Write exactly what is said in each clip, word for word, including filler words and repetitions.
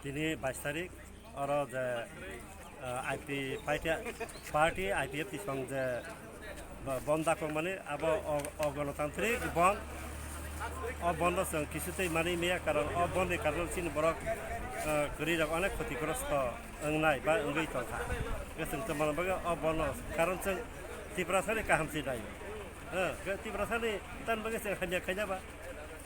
Tini bais tarik, oro je, ah, I P party, party I P F T song je bo-, bon dakok mani, abo o-, o gonotantrik bon, o bon no chwng kisu tei mani maya, karon o bon ni karon chini borok, ah, kwrwi rok onek khotigrosto wngnai ba wngwi tongkha. Hwnkhe chwng tongmani bagwi o bon no, karon chwng Tiprasa ni kaham se nai. Ah, hwnkhe Tiprasa ni tan bagwi chwng hamya khaina ba.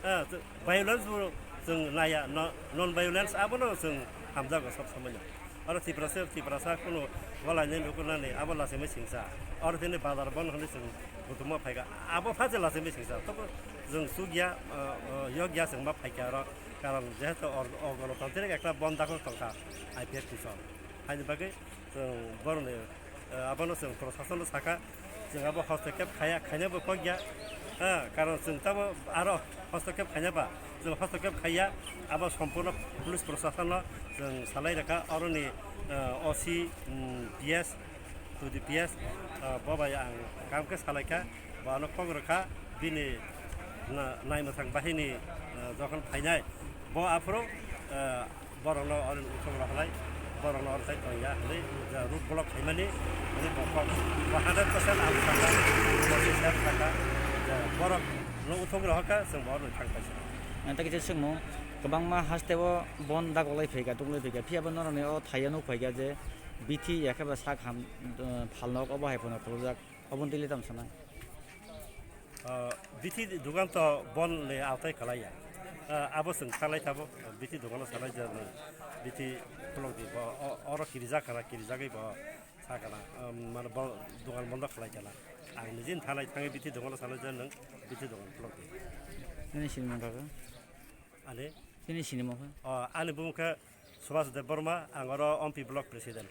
Ah, violence bo chwng naya, no-, non violence abono chwng hamjago sob somoi no. Oro Tiprasa, Tiprasa kunu walai nai nukunani abo lachaimai singsa. Oro tini bazar bon hwnwi chwng butumo phaikha. Abo pha je lachaimai singsa. Tobo chwng chukya, ah, ah, yokya chwng ma phaikha oro. Karon jehetu or-, o gonotantrik ekta bon dakok tongkha I P F T song. Haini bagwi chwng boroni, eh, abono chwng prosasono sakha, chwng abo hostokep khaya, khainabo kokya, ha, karon chwng tamo aro hostokep khainaba, chwng hostokep khaiya, abo sompurno police prosasono chwng salai rwkha, oroni, eh, O C, mm, P S, to the P S, eh, bo bai ang kaham khe salaikha, bo ano kok rwkha, bini na-, naimwthang bahini, eh, jokhon phainai, bo aphuru, eh, borokno oro uthok rw halai, borokno oro tai tongya hwnwi, ja, road block khaimani, hwnwi bo kok, bo hundred percent ang sakha, bo se sir sakha, ja, borokno uthok rw kha, chwng bo oro thang paisa. Ang ta kisa swngmung, kwbangma hasteo bon dagoklai phaikha, tuklai phaikha, phiya bo norokni o thaio nuk phaikha je bithi ya khe ba sak ham, eh, phalnok obo hai phano khulukjak, oboni twi le tamo sanai? Ah, bithi dogan to bon le autai kalaiya. Ah, abo chwng salai tabo, bithi dogano salai ja nwng bithi khulok di bo, o-, oro kirijak kana, kirijagwi bo sa kana, ah, mane bo dogan bondo khalai kana. Ang nijin thalai thangwi bithi dogano salai ja nwng bithi dogan khulok di. Nini sinimung kha khe? Ani? Nini sinimung kha? Oh, ani bumung khe Subhas Debbarma, ang oro Ompi Block President.